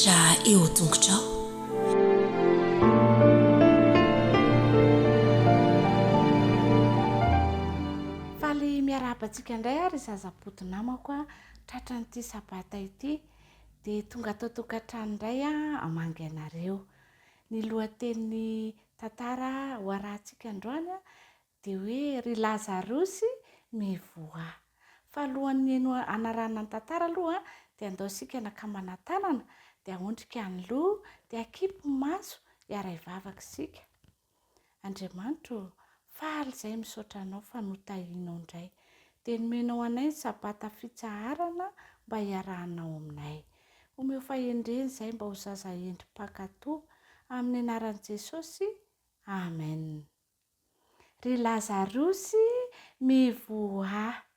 Mivelatra eo an-tongotrao. Faly miarahaba antsika indray aho ry zazabodo namako a, tratran'ity sabata ity dia tonga ato an-tokantrano indray aho hamangy anareo. Ny lohatenin'ny tantara ho arahantsika androany dia hoe ry Lazarosy mivoaha. Fa alohan'ny heno hanarahana ny tantara aloha dia andao isika nakamana tanana dia aondrika ny loha dia akipy ny maso hiara-hivavaka isika. Andriamanitra ô, faly izay misaotra Anao fa notahianao indray. Dia nomenao anay ny sabata fitsaharana mba hiarahanao aminay. Omeo fahendrena izay mba ho zaza hendry mpankatò. Amin'ny anaran'i Jesosy, Amen. Ry Lazarosy, mivoaha.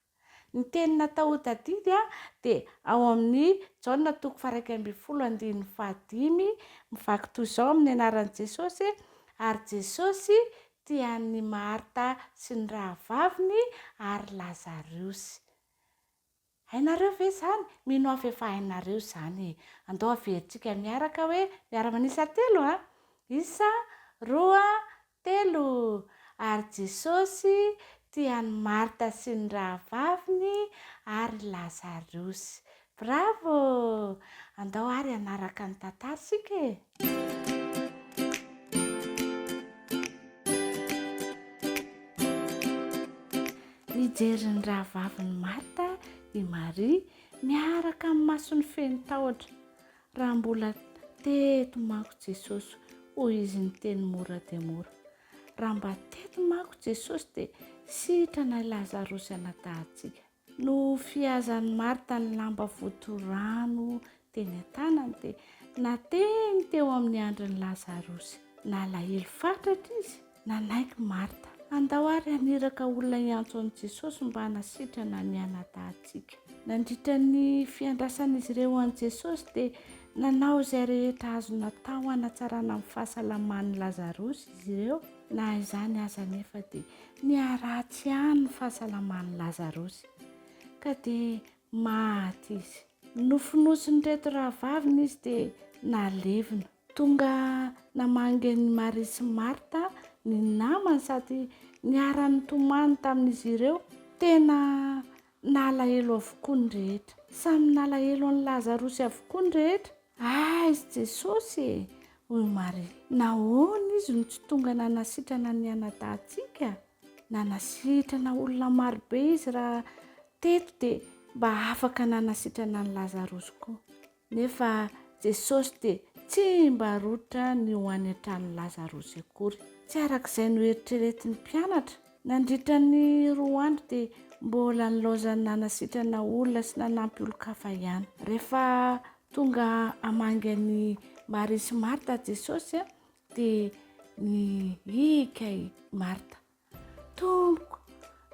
Ny teny natao ho tadidy dia ao amin'ny Jaona toko faha-11 andininy fahadimy, mivaky toy izao amin'ny anaran'i Jesosy, Ary Jesosy tia an'i Marta sy ny rahavaviny ary Lazarosy. Hainareo ve izany? Mino aho fa efa hainareo izany e! Andao averintsika miaraka hoe, miara-manisa telo a! Isa, roa, telo! Ary Jesosy tia an'i Marta sy ny rahavaviny ary Lazarosy. Bravo! Andao ary hanaraka ny tantara isika e! Nijery ny rahavavin'i Marta i Maria miaraka amin'ny masony feno tahotra. Raha mbola teto manko Jesosy, hoy izy niteny mora dia mora. Raha mba teto manko Jesosy dia sitrana i Lazarosy anadahintsika. Nofiazan'i Marta ny lamba votorano teny an-tanany dia natehiny teo amin'ny handrin'i Lazarosy. Nalahelo fatratra izy. Nanaiky Marta. Andao àry haniraka olona hiantso an'i Jesosy mba hanasitrana ny anadahintsika. Nandritra ny fiandrasan'izy ireo an'i Jesosy dia nanao izay rehetra azo natao hanatsarana ny fahasalaman'i Lazarosy izy ireo. Na izany aza anefa dia niharatsy ihany ny fahasalaman'i Lazarosy, ka dia maty izy. Nofonosin'ireto rahavaviny izy dia nalevina. Tonga namangy an'i Maria sy Marta ny namany sady niara-nitomany tamin'izy ireo. Tena nalahelo avokoa ny rehetra. Samy nalahelo an'i Lazarosy avokoa ny rehetra. Aiza Jesosy e? hoy Maria. Nahoana izy no tsy tonga nanasitrana ny anadahintsika? Nanasitrana olona marobe izy raha teto dia mba afaka nanasitrana an'i Lazarosy koa. Nefa Jesosy dia tsy mba rotra ny ho any an-tranon'i Lazarosy akory. Tsy araka izay noeritreretin'ny mpianatra. Nandritra ny roa andro dia mbola nilaozany nanasitrana olona sy nanampy olon-kafa ihany. Rehefa tonga hamangy an'i Maria sy Marta Jesosy dia nihika i Marta. Tompoko,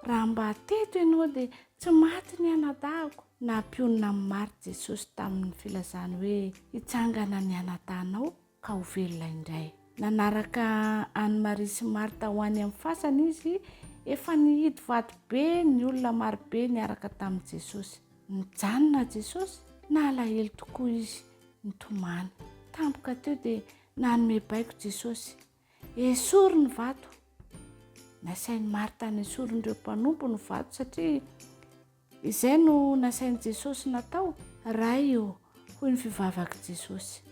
raha mba teto ianao dia tsy maty ny anadahiko. Nampionona an'i Marta Jesosy tamin'ny filazany hoe, Hitsangana ny anadahinao ka ho velona indray. Nanaraka an'i Maria sy Marta ho any amin'ny fasana izy, efa nihidy vato be ny olona marobe niaraka tamin'i Jesosy. Nijanona Jesosy, nalahelo tokoa izy, nitomany. Tampoka teo dia nanome baiko Jesosy, Esory ny vato! Nasain'i Marta nesorin'ireo mpanompo ny vato satria izay no nasain'i Jesosy natao. Ray ô, hoy ny fivavak'i Jesosy,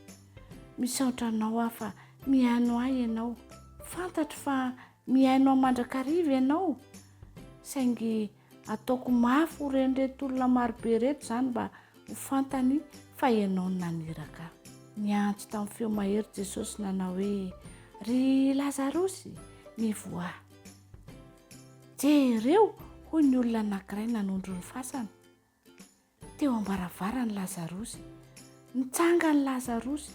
misaotra anao aho fa mihaino ahy ianao. Fantatro fa mihaino ahy mandrakariva ianao, saingy Ataoko mafy ho ren'ireto olona marobe ireto izany mba ho fantany fa ianao no naniraka ahy. Niantso tamin'ny feo mahery Jesosy nanao hoe, Ry Lazarosy, mivoaha. Jereo! hoy ny olona anankiray nanondro ny fasana. Teo am-baravarany Lazarosy. Nitsangana Lazarosy,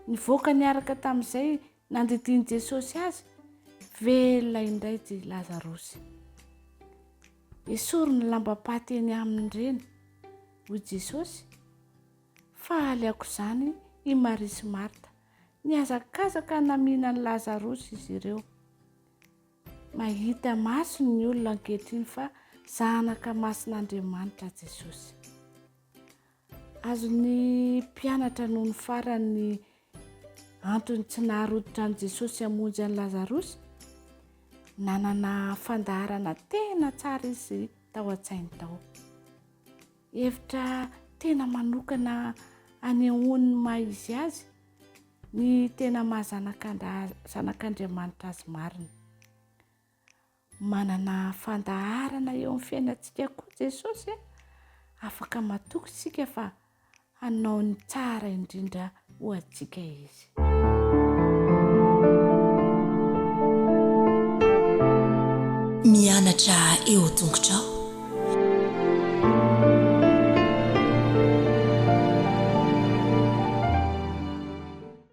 nivoaka niaraka tamin'izay nandidian'i Jesosy azy. Velona indray i Lazarosy. Esory ny lambam-paty eny aminy ireny, hoy Jesosy. Faly aok'izany i Maria sy Marta. Nihazakazaka namihina an'i Lazarosy izy ireo. Mahita maso ny olona ankehitriny fa Zanaka masin'Andriamanitra Jesosy. Azon'ny mpianatra nony farany ny antony tsy naharototra an'i Jesosy hamonjy an'i Lazarosy. Nanana fandaharana tena tsara izy tao an-tsainy tao. Hevitra tena manokana anehoany ny maha izy azy ny tena maha zanak'Andriamanitra azy marina. Manana fandaharana eo amin'ny fiainantsika koa Jesosy. Afaka matoky isika fa hanao ny tsara indrindra ho antsika Izy. Mianatra eo tongotrao.